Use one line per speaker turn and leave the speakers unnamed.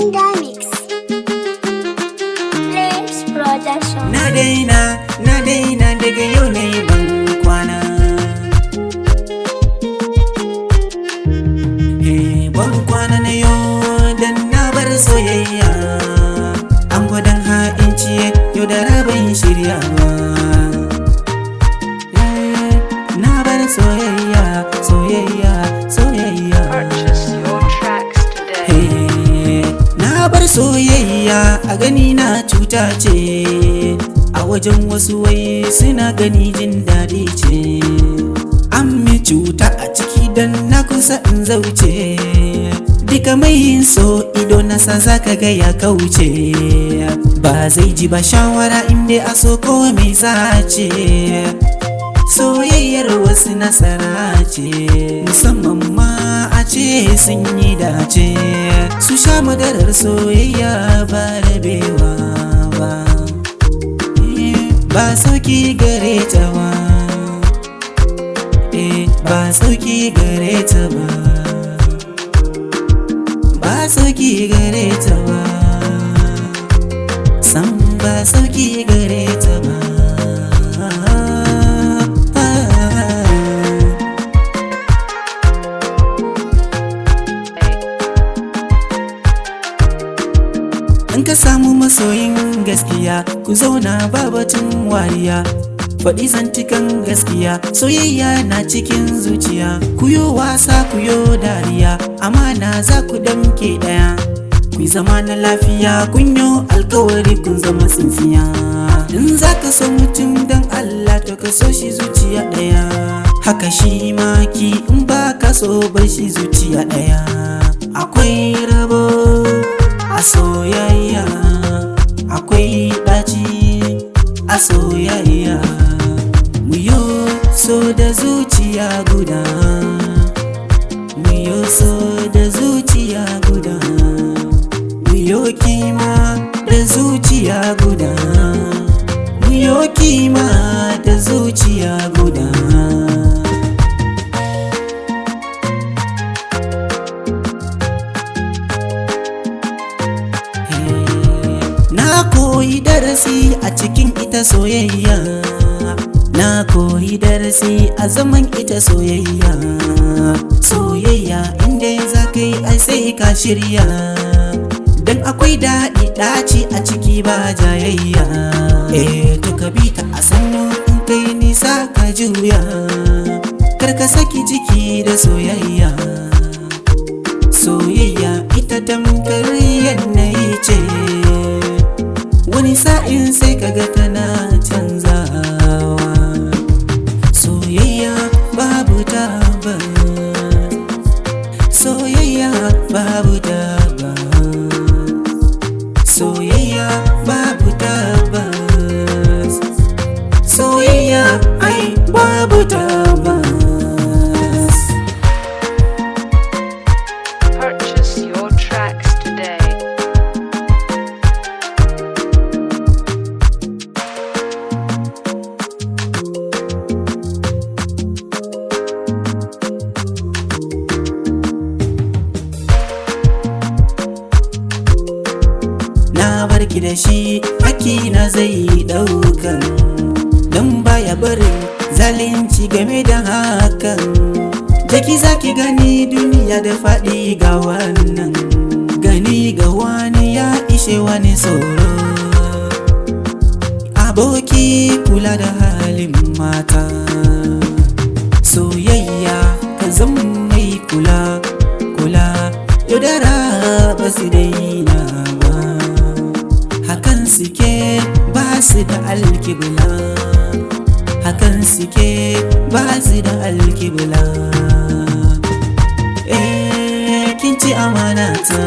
Gender Mix. Flames Production.
Na daina, na daina, daga yau na yi ban kwana. Eh, ban kwana na yau dan na bar soyayya. An gwadon ha'inci yau da rabin shirya ba. Eh, na bar soyayya, soyayya, soyayya.
Purchase your tracks today.
Hey, na bar soyayya, a gani na cuta ce, a wajen wasu wai suna gani jin daɗi ce. An mi cuta a ciki don na kusa in zauce. Duka mai yin so ido nasa zaka ga ya kauce, ba zai ji ba shawara inda a so ko mai zace. Soyayyar wasu nasara ce, musamman ma a ce sun yi dace, su sha madarar soyayya ba rabewa ba. Eh, ba sauki gare ta ba. Eh, ba sauki gare ta ba. Ba sauki gare ta ba. Sam, ba sauki gare ta ba. In ka samu masoyin gaskiya, ku zauna ba batun wariya. Faɗi zantukan gaskiya, soyayya na cikin zuciya. Kuyo wasa, kuyo dariya, amana za ku damke ɗaya. Ku zama na lafiya, kun yo alkawari, kun zama tsintsiya. In za ka so mutum don Allah, to ka so shi zuciya ɗaya. Haka shi ma ki in ba ka so bar shi zuciya ɗaya. Akwai rabo a soyayya, akwai ɗaci a soyayya. Muyo so da zuciya guda, muyo so da zuciya guda, muyo kima da zuciya guda, muyo kima da zuciya guda. Na koyi darasi a cikin ita soyayya. Na koyi darasi a zaman ita soyayya. Soyayya inda za ka yi ai sai ka shirya. Dan akwai daɗi ɗaci a ciki ba jayayya. Eh, to ka bi ta a sannu, in kai nisa ka juya. Kar ka saki jiki da soyayya. Soyayya ita tamkar yanayi ce, wani sa'in sai kaga tana canzawa. Soyayya babu tabbas, soyayya babu tabbas, soyayya babu tabbas, soyayya ai babu tabbas.
Purchase your tracks today.
Na barki da shi, haki na zai daukan, don baya barin zalunci game da hakan. Jaki zaki gani duniya da faɗi, ga wannan gani ga wani ya ishe wani tsoro. Aboki, kula da halin mata. Soyayya ka zama mai kula kula, yaudara ba su daina ba. Hakan suke, ba su da alkibla. Hakan suke, ba su da alkibla. Eh, kin ci amana ta.